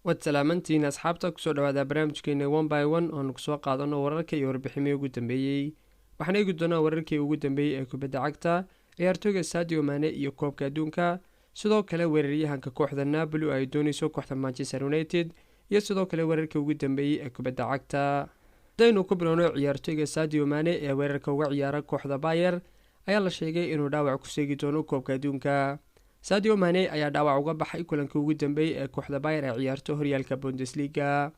Waad salaamantihiin asxaabta, kusoo dhawaada barnaamijkeena One by One oonu kusoo qaadano wararka iyo warbiximihii ugu dambeeyey. Waxaan eegi doonaa wararkii ugu dambeeyey ee kubadda cagta, ciyaartooyga Sadio Mane iyo koobka adduunka, sidoo kale weeraryahanka kooxda Napoli oo ay dooneyso kooxda Manchester United, iyo sidoo kale wararkii ugu dambeeyey ee kubadda cagta. Hadaynu ku bilowno, ciyaartooyga Sadio Mane ee weerarka uga ciyaara kooxda Bayer ayaa la sheegay inuu dhaawac ku seegi doono koobka adduunka. Sadio Mane ayaa dhaawac uga baxay kulankii ugu dambeeyey ee kooxda Bayer ay ciyaarto horyaalka Bundesliga.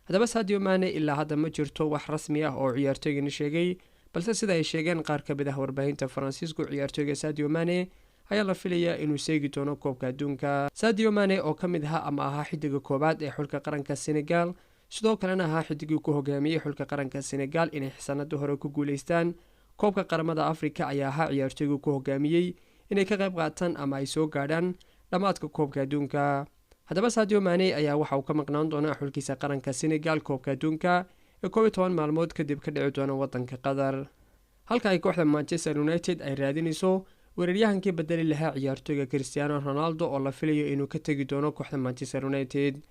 Haddaba Sadio Mane ilaa hadda ma jirto wax rasmi ah oo ciyaartooygani sheegay, balse sida ay sheegeen qaar ka mid ah warbaahinta Faransiisku, ciyaartooyga Sadio Mane ayaa la filayaa inuu seegi doono koobka adduunka. Sadio Mane oo ka mid ahaa ama ahaa xidiga koowaad ee xulka qaranka Senegal, sidoo kalena ahaa xidigii ku hogaamiyey xulka qaranka Senegal inay sanada hore ku guuleystaan koobka qaramada Afrika, ayaa ahaa ciyaartooygii ku hogaamiyey inay ka qayb qaataan ama ay soo gaadhaan dhammaadka koobka adduunka. Haddaba Sadio Mane ayaa waxa uu ka maqnaan doonaa xulkiisa qaranka Senegal koobka adduunka ee 11 maalmood kadib ka dhici doona wadanka Qatar, halka ay kooxda Manchester United ay raadinayso weeraryahankii bedeli lahaa ciyaartooyga Cristiano Ronaldo oo la filayo inuu ka tegi doono kooxda Manchester United.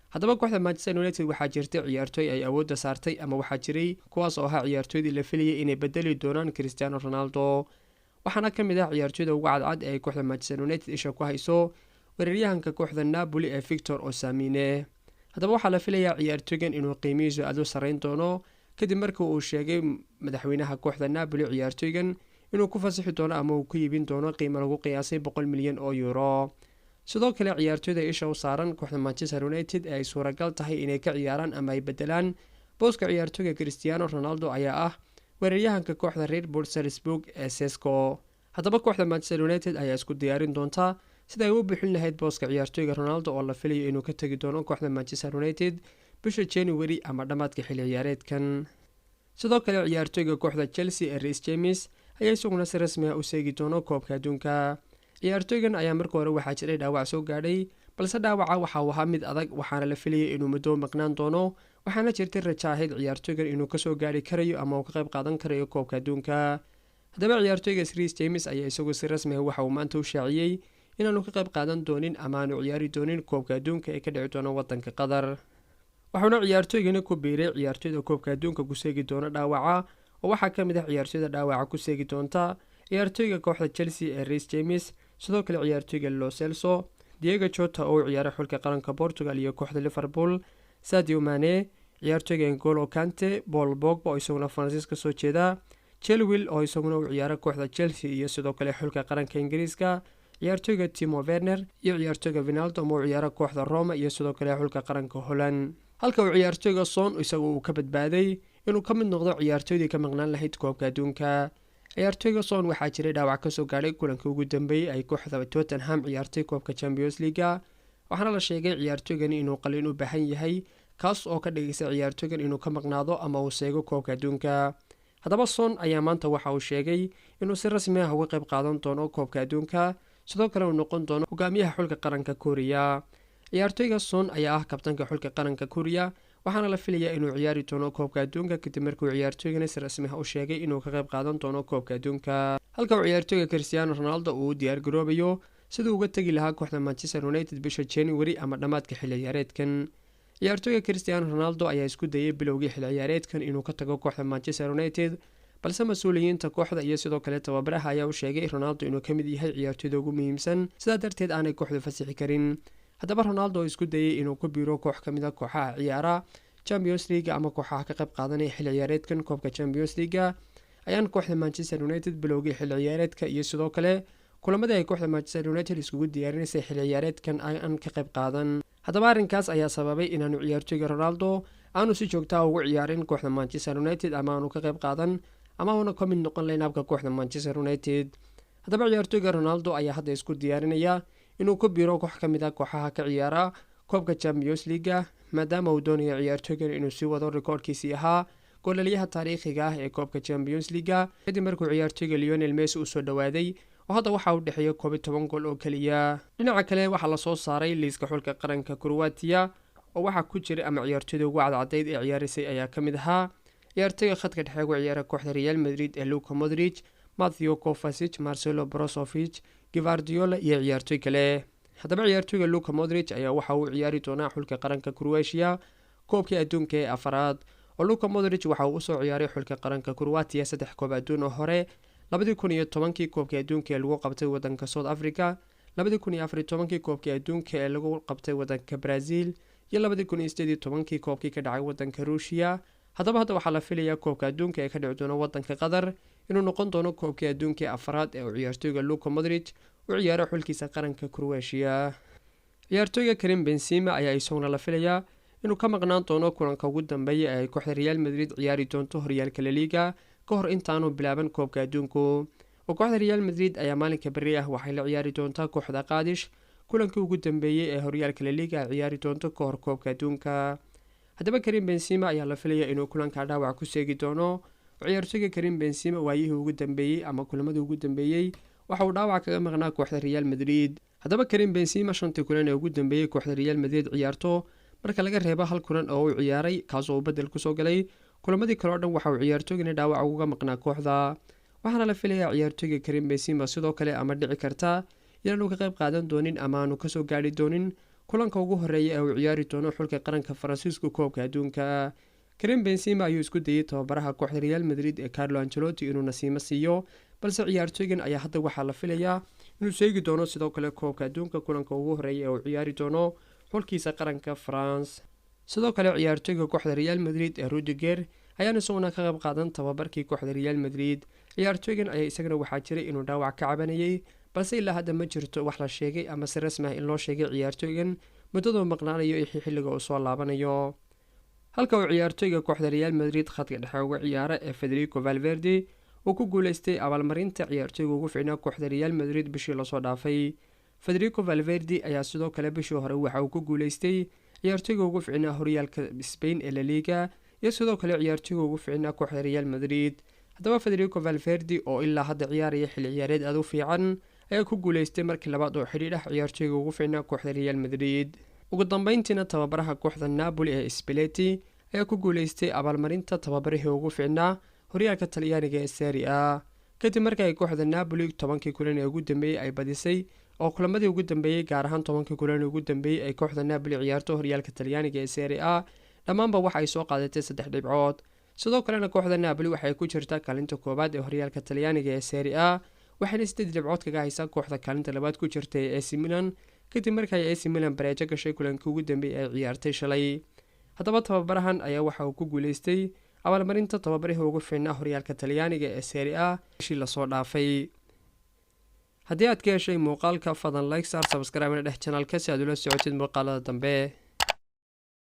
Haddaba kooxda Manchester United waxaa jirtay ciyaartooy ay awoodda saartay ama waxaa jiray kuwaas oo ahaa ciyaartooydii la filayay inay bedeli doonaan Cristiano Ronaldo, waxaana ka mid ah ciyaartooyda ugu cadcad ee ay kooxda Manchester United isha ku hayso weeraryahanka kooxda Napoli ee Victor Osamine. Haddaba waxaa la filayaa ciyaartooygan inuu qiimihiisu aad u sarreyn doono kadib markii uu sheegay madaxweynaha kooxda Napoli ciyaartooygan inuu ku fasixi doono ama uu ku iibin doono qiimo lagu qiyaasay 100 milyan oo euro. Sidoo kale ciyaartooyda isha u saaran kooxda Manchester United ee ay suuragal tahay inay ka ciyaaraan ama ay bedelaan booska ciyaartooyga Cristiano Ronaldo ayaa ah weeraryahanka kooxda Red Bull Salzburg ee Sesko. Haddaba kooxda Manchester United ayaa isku diyaarin doonta sida ay u bixin lahayd booska ciyaartooyga Ronaldo oo la filayo inuu ka tegi doono kooxda Manchester United bisha January ama dhammaadka xilli ciyaareedkan. Sidoo kale ciyaartooyga kooxda Chelsea ee Reece James ayaa isaguna si rasmi ah u seegi doono koobka adduunka. Ciyaartooygan ayaa marka hore waxaa jiray dhaawac soo gaadhay, balse dhaawaca waxa uu ahaa mid adag, waxaana la filayay inuu muddo maqnaan doono, waxaana jirtay rajo ahayd ciyaartooygan inuu kasoo gaari karayo ama uu ka qayb qaadan karayo koobka adduunka. Haddaba ciyaartooyga Reece James ayaa isagu si rasmi ah waxa uu maanta u shaaciyey inaanu ka qayb qaadan doonin ama aanu ciyaari doonin koobka adduunka ee ka dhici doona wadanka Qatar. Waxauna ciyaartooygani ku biiray ciyaartooyda koobka adduunka ku seegi doona dhaawaca, oo waxaa ka mid ah ciyaartooyda dhaawaca ku seegi doonta ciyaartooyga kooxda Chelsea ee Reece James, sidoo kale ciyaartooyga Lo Celso, Diego Jota oo u ciyaaray xulka qaranka Portugal iyo kooxda Liverpool, Sadio Mane, ciyaartooyga N'Golo Kante, Paul Pogba oo isaguna Faransiis kasoo jeeda, Chilwell oo isaguna u ciyaara kooxda Chelsea iyo sidoo kale xulka qaranka Ingiriiska, ciyaartooyga Timo Werner iyo ciyaartooyga Wijnaldum oo u ciyaara kooxda Roma iyo sidoo kale xulka qaranka Holland, halka uu ciyaartooyga Son isagu uu ka badbaaday inuu ka mid noqdo ciyaartooydii ka maqnaan lahayd koobka adduunka. Ciyaartooyga Son waxaa jiray dhaawac kasoo gaadhay kulankii ugu dambeeyey ay kooxda Tottenham ciyaartay koobka Champions League, waxaana la sheegay ciyaartooygani inuu qalin u baahan yahay, kaas oo ka dhigaysa ciyaartooygan inuu ka maqnaado ama uu seego koobka adduunka. Haddaba Son ayaa maanta waxa uu sheegay inuu si rasmi ah uga qayb qaadan doono koobka adduunka, sidoo kale uu noqon doono hogaamiyaha xulka qaranka Kuuriya. Ciyaartooyga Son ayaa ah kabtanka xulka qaranka Kuuriya, waxaana la filayaa inuu ciyaari doono koobka adduunka kadib markuu ciyaartooygani si rasmi ah u sheegay inuu ka qayb qaadan doono koobka adduunka, halka uu ciyaartooyga Cristiano Ronaldo uu u diyaar garoobayo siduu uga tegi lahaa kooxda Manchester United bisha January ama dhammaadka xilli ciyaareedkan. Ciyaartooyga Cristiano Ronaldo ayaa isku dayay bilowgii xilli ciyaareedkan inuu ka tago kooxda Manchester United, balse mas-uuliyiinta kooxda iyo sidoo kale tababaraha ayaa u sheegay Ronaldo inuu ka mid yahay ciyaartooyda ugu muhiimsan, sidaa darteed aanay kooxdu fasixi karin. Haddaba Ronaldo oo isku dayay inuu ku biiro koox ka mid a kooxaha ciyaara Champions League ama kooxaha ka qayb qaadanaya xilli ciyaareedkan koobka Champions League ayaan kooxda Manchester United bilowgii xilli ciyaareedka iyo sidoo kale kulamadii ay kooxda Manchester United iskugu diyaarinaysay xilli ciyaareedkan aan ka qayb qaadan. Haddaba arrinkaas ayaa sababay inaanu ciyaartooyga Ronaldo aanu si joogtaa ugu ciyaarin kooxda Manchester United ama aanu ka qayb qaadan ama uuna ka mid noqon line-upka kooxda Manchester United. Haddaba ciyaartooyga Ronaldo ayaa hadda isku diyaarinaya inuu ku biiro koox ka mid ah kooxaha ka ciyaara koobka Champions League, maadaama uu doonayo ciyaartooygan inuu sii wado rikoodhkiisii ahaa goolaliyaha taariikhiga ah ee koobka Champions League, kadib markuu ciyaartooyga Lionel Messi usoo dhawaaday oo hadda waxaa u dhexeeya 11 gool oo keliya. Dhinaca kale waxaa lasoo saaray liiska xulka qaranka Kroatiya, oo waxaa ku jiray ama ciyaartooyda ugu cadcadayd ee ciyaarisay ayaa ka mid ahaa ciyaartooyga khadka dhexe uga ciyaara kooxda Real Madrid ee Luka Modric, Matthew Kovacic, Marcelo Brozovic, Gvardiola iyo ciyaartooy kale. Haddaba ciyaartooyga Luka Modrich ayaa waxa uu ciyaari doonaa xulka qaranka Croatia koobkii adduunka ee afaraad, oo Luka Modrich waxa uu usoo ciyaaray xulka qaranka Croatia 3 koob adduun oo hore: 2010kii koobkii adduunka ee lagu qabtay wadanka South Africa, 2014kii koobkii adduunka ee lagu qabtay wadanka Brazil iyo 2018kii koobkii ka dhacay wadanka Ruushia. Haddaba hadda waxaa la filayaa koobka adduunka ee ka dhici doona wadanka Qatar inuu noqon doono koobkii adduunka ee afaraad ee uu ciyaartooyga Luka Modrich u ciyaaro xulkiisa qaranka Croatia. Ciyaartooyga Karim Benzema ayaa isaguna la filayaa inuu ka maqnaan doono kulanka ugu dambeeya ee ay kooxda Real Madrid ciyaari doonto horyaalka La Liga ka hor intaanu bilaaban koobka adduunku, oo kooxda Real Madrid ayaa maalinka berri ah waxay la ciyaari doontaa kooxda Qaadish kulankii ugu dambeeyey ee horyaalka La Liga ay ciyaari doonto ka hor koobka adduunka. Haddaba Karim Benzema ayaa la filaya inuu kulanka dhaawac ku seegi doono. Ciyaartooyga Karim Benzema waayihii ugu dambeeyey ama kulamadii ugu dambeeyey waxa uu dhaawac kaga maqnaa kooxda Real Madrid. Haddaba Karim Benzema 5tii kulan ee ugu dambeeyey kooxda Real Madrid ciyaarto, marka laga reebo hal kulan oo uu ciyaaray kaasoo uu bedel kusoo galay, kulamadii kale oo dhan waxa uu ciyaartooygani dhaawac uga maqnaa kooxda. Waxaana la filayaa ciyaartooyga Karim Benzema sidoo kale ama dhici karta inaanu ka qayb qaadan doonin ama aanu kasoo gaadhi doonin kulanka ugu horeeya ee uu ciyaari doono xulka qaranka Faransiisku koobka adduunka. Karim Benzema ayuu isku dayey tababaraha kooxda Real Madrid ee Carlo Ancelotti inuu nasiimo siiyo, balse ciyaartooygan ayaa hadda waxaa la filayaa inuu seegi doono sidoo kale koobka adduunka kulanka ugu horeeya ee uu ciyaari doono xulkiisa qaranka France. Sidoo kale ciyaartooyga kooxda Real Madrid ee Rudiger ayaan isaguna ka qayb qaadan tababarkii kooxda Real Madrid. Ciyaartooygan ayaa isagana waxaa jiray inuu dhaawac ka cabanayay, balse ilaa hadda ma jirto wax la sheegay ama si rasmi ah in loo sheegay ciyaartooygan muddaduu maqnaanayo iyo xilliga uu soo laabanayo. Halka uu ciyaartooyga kooxda Real Madrid khadka dhexe uga ciyaara ee Federico Valverde uu ku guuleystay abaalmarinta ciyaartooyga ugu fiicnaa kooxda Real Madrid bishii lasoo dhaafay. Federico Valverde ayaa sidoo kale bishii hore waxa uu ku guuleystay ciyaartooyga ugu fiicnaa horyaalka Spain ee La Liga iyo sidoo kale ciyaartooyga ugu fiicnaa kooxda Real Madrid. Haddaba Federico Valverde oo ilaa hadda ciyaaraya xilli ciyaareed aad u fiican ayaa ku guuleystay markii labaad oo xidhiidh ah ciyaartooyga ugu fiicnaa kooxda Real Madrid. Ugu dambeyntiina tababaraha kooxda Napoli ee Spalletti ayaa ku guuleystay abaalmarinta tababarihii ugu fiicnaa horyaalka Talyaaniga ee Serie A, kadib markii ay kooxda Napoli 10kii kulan ee ugu dambeeyey ay badisay, oo kulamadii ugu dambeeyey, gaar ahaan 10kii kulan ee ugu dambeeyey ay kooxda Napoli ciyaarto horyaalka Talyaaniga ee Serie A, dhammaanba waxa ay soo qaadatay 3 dhibcood. Sidoo kalena kooxda Napoli waxay ku jirtaa kaalinta koowaad ee horyaalka Talyaaniga ee Serie A, waxayna 8 dhibcood kaga haysaa kooxda kaalinta labaad ku jirta ee AC Milan, kadib markii ay AC Milan bareejo gashay kulankii ugu dambeeyey ay ciyaartay shalay. Haddaba tababarahan ayaa waxa uu ku guuleystay abaalmarinta tababarihii ugu fiicnaa horyaalka Talyaaniga ee Serie A bishii lasoo dhaafay. Haddii aad ka heshay muuqaalka, fadan like saar, subscribe-na dhex channelka si aad ula socotid muuqaalada dambe.